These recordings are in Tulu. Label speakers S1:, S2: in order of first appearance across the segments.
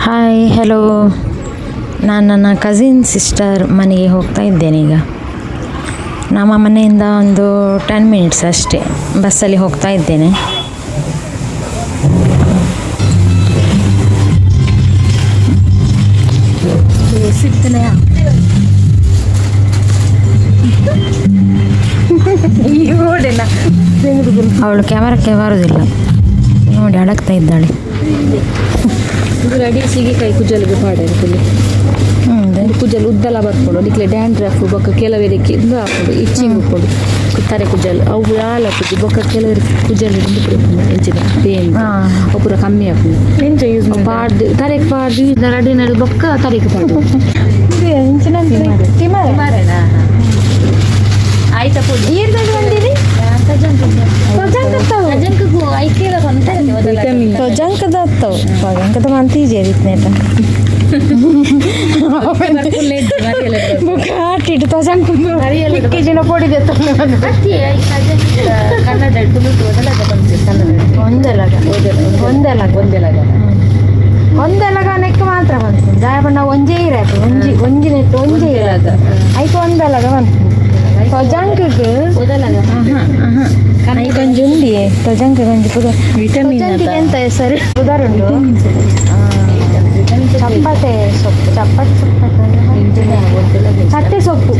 S1: ಹಾಯ್ ಹಲೋ, ನಾನು ನನ್ನ ಕಸಿನ್ ಸಿಸ್ಟರ್ ಮನೆಗೆ ಹೋಗ್ತಾ ಇದ್ದೇನೆ ಈಗ. ನಮ್ಮ ಮನೆಯಿಂದ ಒಂದು 10 ಮಿನಿಟ್ಸ್ ಅಷ್ಟೇ. ಬಸ್ಸಲ್ಲಿ ಹೋಗ್ತಾ ಇದ್ದೇನೆ. ಅವಳು ಕ್ಯಾಮರಕ್ಕೆ ಬರೋದಿಲ್ಲ ನೋಡಿ, ಅಳಗ್ತಾ ಇದ್ದಾಳೆ.
S2: ಇದು ರೆಡಿ ಸೀಗೆಕಾಯಿ ಕುಜಲ್ಗೆ ಪಾಡಾರೆ. ಕುಜಲ್ ಉದ್ದಲ ಬರ್ಪುಂಡು. ನಿಕ್ಲೆ ಡ್ಯಾಂಡ್ರಫ್ ಬೊಕ್ಕ ಕೆಲವರಿಗೆ ಇಂದು ಆಪುಂಡು, ಇಚ್ಚಿಂಗ್ ಉಪ್ಪುಂಡು. ತರೆ ಕುಜಲ್ ಅವು ಯಾಲ ಪುಜಿ. ಬೊಕ್ಕ ಕೆಲವರಿಗೆ ಕುಜಲ್ ಇಂದು ಇಂಚಿನ ಪೇನ್ ಅವು ಪೂರ ಕಮ್ಮಿ ಆಪುಂಡು.
S1: ಎಂಚ ಯೂಸ್?
S2: ಪಾಡ್ದು ತರೆಕ್ ಪಾಡ್ದು ರೆಡಿ ನಡು ಬೊಕ್ಕ ತರೆಕ್ ಪಾಡು. ಆಯ್ತಾ?
S1: ತೊಜಂಕದ ತೊಜಂಕದ ಮಂತೀಜೇರಿ ಇತ್ನೇಟ ಬೊಕ್ಕ ಆಟಿಟ್ಟು ತೊಜಂಕ ಜಿನ ಪೊಡಿ.
S2: ಕನ್ನಡ ತುಳು
S1: ಒಂದೆಲಗ ಒಂದೆಲಗ.
S2: ಒಂದೆಲಗ.
S1: ಒಂದೆಲಗ ನೆಕ್ ಮಾತ್ರ ಬಂತು. ದಾಯಪಂಡ ಒಂಜೇ ಇರಾಪು, ಒಂಜಿ ಒಂಜಿ ನೆಟ್ ಒಂಜೇ ಇರಾದ ಐಕ್ ಒಂದೆಲಗ ಬಂತು. ತೊಜಂಕಗ್ ಐಕ್ ಒಂಜಿ ಉಂಡಿ ತೊಜಂಕ ಒಂಜಿ ಪುದರ್.
S2: ವಿಟಮಿನ್.
S1: ತೊಜಂಕಿಗೆ ಎಂತ ಹೆಸರು ಪುದರ್ ಉಂಡು? ಚಪ್ಪಟೆ ಸೊಪ್ಪು, ಚಪ್ಪಟೆ ಸೊಪ್ಪು, ಚಟ್ಟೆ ಸೊಪ್ಪು,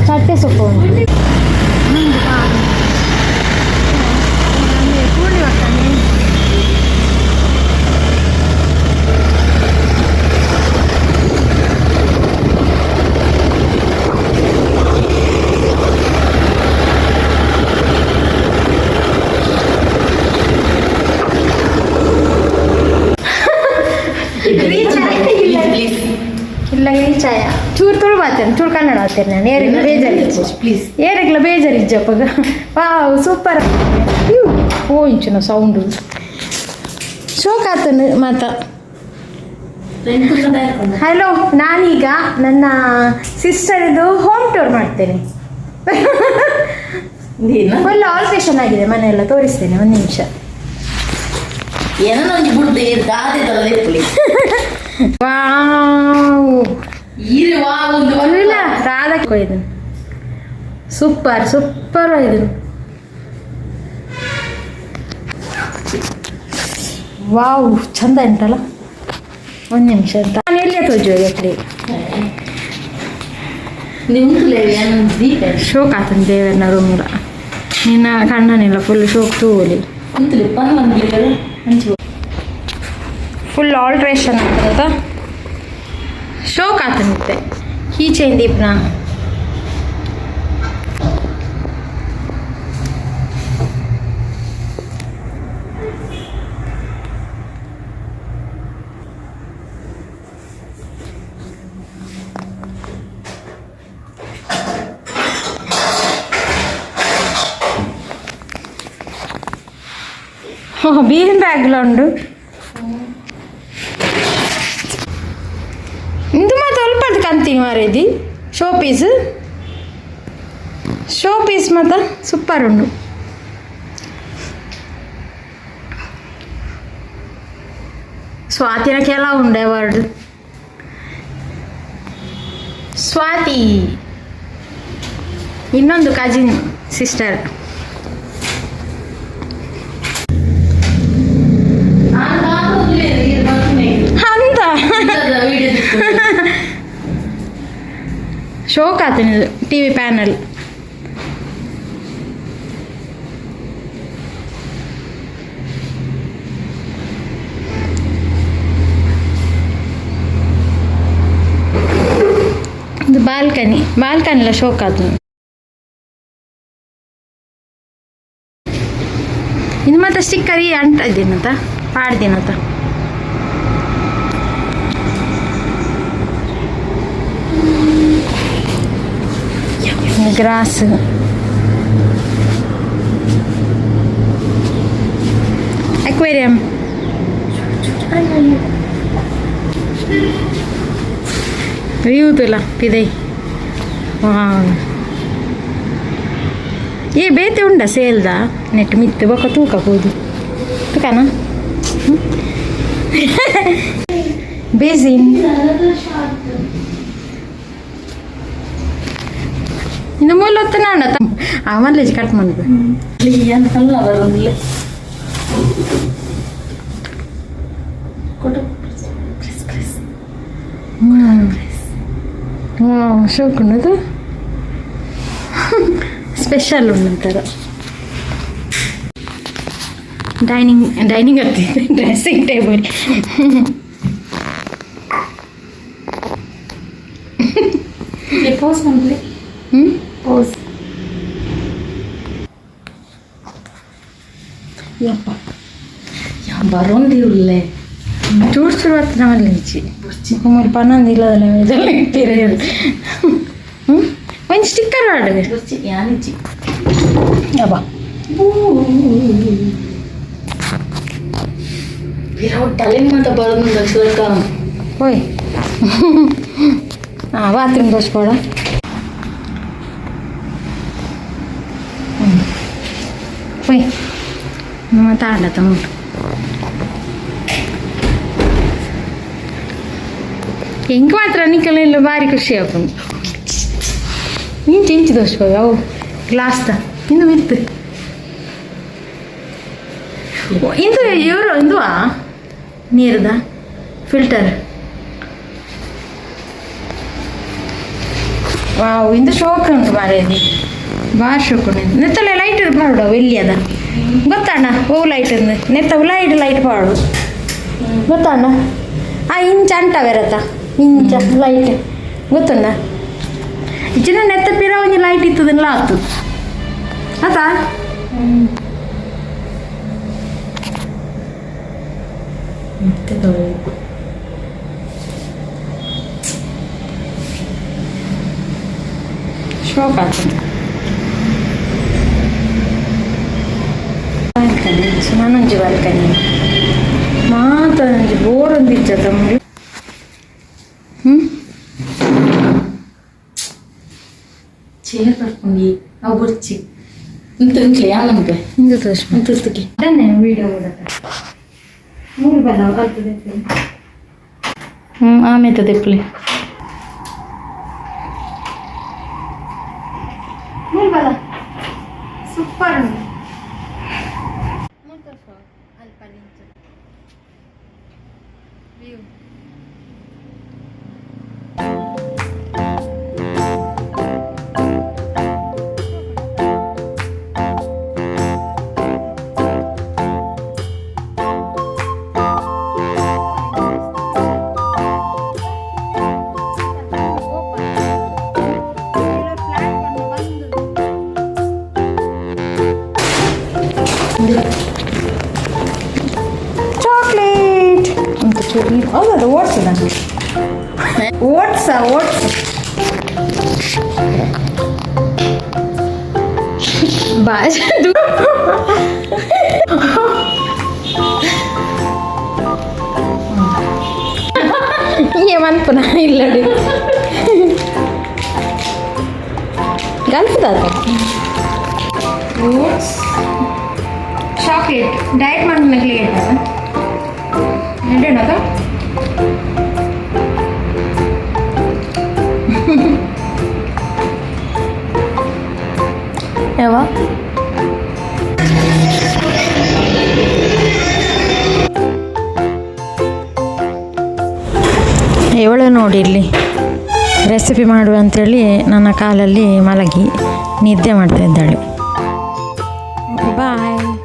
S1: ಚಟ್ಟೆ ಸೊಪ್ಪು ಉಂಟು. ಇಲ್ಲ, ಚಾಯ ಚೂರು ತುಳು ಮಾತೇನೆ, ಚೂರು ಕನ್ನಡ ಆತೇನೆ ನಾನು. ಏರಿಗ್ಲ ಬೇಜಾರಿಜ್ಜ.
S2: ಪ್ಲೀಸ್.
S1: ಏರಿಗ್ಲ ಬೇಜಾರಿಜ್ಜಪ್ಪಗ. Wow, super. ಓ, ಇಂಚಿನ ಸೌಂಡು ಶೋಕ್ ಆತನು ಮಾತ. ಹಲೋ, ನಾನೀಗ ನನ್ನ ಸಿಸ್ಟರ್ದು ಹೋಮ್ ಟೂರ್ ಮಾಡ್ತೇನೆ. ಫುಲ್ ಆಲ್ಟ್ರೇಷನ್ ಆಗಿದೆ ಮನೆಯೆಲ್ಲ, ತೋರಿಸ್ತೇನೆ, ಒಂದು ನಿಮಿಷ.
S3: ಏನೋ ಒಂಜಿ ಬುಡ್ದು ದಾದೆದಲ್ಲ ಲೆಪ್ಪುಲಿ.
S1: ವಾವ್.
S3: ಈರೆ ವಾ ಒಂದು.
S1: ಇಲ್ಲ, ರಾಧಾ ಇದು ಸೂಪರ್ ಸೂಪರ್ ಇದು. ವಾವ್, ಚಂದ ಉಂಟಲ್ಲ. ಒಂದು ನಿಮಿಷ ಅಂತ ನಾನು ಎಲ್ಲಿಯ ತೋಜು ಎಟ್ಲಿ.
S3: ನಿಂತುಲೆ ಏನು ದೀಪ.
S1: ಶೋಕ್ ಆತನ ದೇವರನ್ನ ರೂಮ್. ನಿನ್ನ ಕಣ್ಣನಿಲ್ಲ, ಫುಲ್ ಶೋಕ್ ತೂಲಿ.
S3: ಕುಂತುಲೆ ಪನ್ ಬಂದ್ಲಿ ಅಂಚು.
S1: ಫುಲ್ ಆಲ್ಟ್ರೇಷನ್ ಆಗ್ತದ. ಶೋಕ್ ಆತನಿತ್ತೆ ಕೀ ಚೈನ್ ದೀಪ್ನ. ಬೀನ್ ಬ್ಯಾಗ್ಲ ಉಂಡು. ಇಂದು ಮಾತ್ರ ಅಲ್ಪದ ಕಂತೀನಿ ಮಾರೇದಿ. ಶೋ ಪೀಸ್, ಶೋ ಪೀಸ್ ಮಾತ್ರ ಸೂಪರ್ ಉಂಡು. ಸ್ವಾತಿನ ಕೆಲವು ಉಂಡು ಅವಾರ್ಡ್. ಸ್ವಾತಿ ಇನ್ನೊಂದು ಕಜಿನ್ ಸಿಸ್ಟರ್. ಅಂತ ಶೋಕ್ ಆತನ ಟಿವಿ ಪ್ಯಾನಲ್. ಇದು ಬಾಲ್ಕನಿ. ಬಾಲ್ಕನಿಲ ಶೋಕ್ ಆತನ. ಇದು ಮತ್ತೆ ಸ್ಟಿಕ್ಕರ್ ಈ ಅಂಟ ಇದ್ದೀನಂತ ಪಾಡ್ದಿನಂತ. ಗ್ರಾಸ್ ಅಕ್ವೇರಿಯಂ ವ್ಯೂ ತುಲ ಪಿದೈ. ವಾವ್, ಏ ಬೇತೆ ಉಂಡ ಸೇಲ್ದ ನೆಟ್ ಮಿತ್ತು ಬೊಕ್ಕ ತೂಕ ಪೋದು ತೂಕನ. ಬೇಸಿನ್. ಇನ್ನು ಮೂಲ ಹೊತ್ತು ನಾನು ಆಮೇಲೆ ಕಟ್ ಮಾಡಿದೆ.
S3: ಅಲ್ಲ ಬರೋದಿಲ್ಲ ಕೊಡು. Press press.
S1: ಹ್ಞೂ, ಶೋಕುಂಡದು ಸ್ಪೆಷಲ್ ಉಂಟಂತಾರ. ಡೈನಿಂಗ್ ಡೈನಿಂಗ್ ಹತ್ತಿದೆ, ಡ್ರೆಸ್ಸಿಂಗ್ ಟೇಬಲ್.
S3: ಪೋಸ್ ಬಂದ್ಲಿ.
S1: ಹ್ಞೂ.
S3: ಪೋಸ್.
S1: ಯಪ್ಪ.
S3: ಯಾ ಬರೋಂದಿರುಲ್ಲೆ.
S1: ಚೂರು ಚೂರು ಹತ್ತಿರ ಮಲ್ಲಿಂಚಿ ಮೂರು ಪನ್ನೊಂದು ಇಲ್ಲದಲ್ಲ ಇದೆಲ್ಲ ಇಟ್ಟಿರ. ಹ್ಞೂ, ಒಂದು ಸ್ಟಿಕ್ಕರ್ ಆಡಿದೆ.
S3: ಬುರ್ಚಿ ಯಾನಿಚ್ಚಿ.
S1: ಅಬ್ಬ.
S3: ತಲೆ ಮಾತ ಬರೋದು ದಕ್ಷಿಣ.
S1: ಓಯ್, ಹಾಂ, ಬಾತ್ರೂಮ್ ತೋರಿಸ್ಬೋಡ. ಹ್ಞೂ, ಓಯ್, ಮಾತಾಡತ್ತ ಉಂಟು. ಎಂಕ್ ಮಾತ್ರ ನಿಕ್ಕಲೆಲ್ಲ ಭಾರಿ ಖುಷಿ ಆಪುಂಡು. ಇಂಚು ಇಂಚು ತೋರಿಸ್ಬೋದು. ಅವು ಗ್ಲಾಸ್ದ ಇಂದು ಮಿತ್ತು ಇಂದು ಇವರು ಇಂದುವಾ ನೀರ್ದ ಫಿಲ್ಟರ್. ವಾವ್, ಇಂದು ಶೋಕ್ ಉಂಟು ಮಾರೇದಿ, ಭಾರಿ ಶೋಕ್ ಉಂಟು. ನೆತ್ತಲೆ ಲೈಟ್ ಪಾಡು ಎಲ್ಲಿ ಅದ ಗೊತ್ತಣ್ಣ? ಓ ಲೈಟ್ ನೆತ್ತ ಲೈಟ್ ಲೈಟ್ ಪಾಡು ಗೊತ್ತಣ್ಣ? ಆ ಇಂಚ ಅಂಟ ಬೇರತ್ತ ಇಂಚ ಲೈಟ್ ಗೊತ್ತುಂಡ? ಇಚ್ಚಿನ ನೆತ್ತ ಪಿರ ಒಂಜಿ ಲೈಟ್ ಇತ್ತದಲ್ಲ ಆತು ಆತಾ.
S3: ಮತ್ತೆ ತೊಳೆಯಬೇಕು.
S1: ಶೋಕ್ ಆಗ್ತದೆ. ಬಾಲ್ಕನಿ, ಸುಮಾನೊಂಜಿ ಬಾಲ್ಕನಿ ಮಾತ ಒಂಜಿ ಬೋರ್ ಒಂದಿಜ್ಜ ತಮ್ಮಡಿ. ಹ್ಞೂ.
S3: ಚೇರ್ ಪಡ್ಕೊಂಡು ಅವು ಬುರ್ಚಿ ಇಂತ ಇಂಕ್ಲೆ ಯಾನಂಪೆ.
S1: ಇಂದು ತೋರಿಸ್.
S3: ಅಂತಸ್ತಕ್ಕೆ.
S1: ಅದನ್ನೇ ವಿಡಿಯೋ ಮೂಲಕ ಮೂರು ಬಲ್ಲ ಆಗ್ತದೆ.
S3: ಹ್ಞೂ, ಆಮೇಲೆ ತೆಪ್ಪಲಿ.
S1: ಮೂರು ಬಲ್ಲ ಸೂಪರ್. ವ್ಯೂ. ಚಾಕ್ಲೇಟ್ ಅಂತ ಚೂರು. ಹೌದು, ಓಟ್ಸ್ ಓಟ್ಸ ಓಟ್ಸ್ ಬಾಜ್. ಏಮನ್ಪುನ ಇಲ್ಲಡಿ ಗಲ್ಪದ ಓಟ್ಸ್ ಚಾಕ್ಲೇಟ್ ಡಯಟ್ ಮಾಡಿ ಎಡ್ಡೇನದ.
S3: ಯಾವ
S1: ಇವಳು ನೋಡಿ ಇಲ್ಲಿ ರೆಸಿಪಿ ಮಾಡುವ ಅಂತೇಳಿ ನನ್ನ ಕಾಲಲ್ಲಿ ಮಲಗಿ ನಿದ್ದೆ ಮಾಡ್ತಾ ಇದ್ದಾಳೆ. ಬಾಯ್.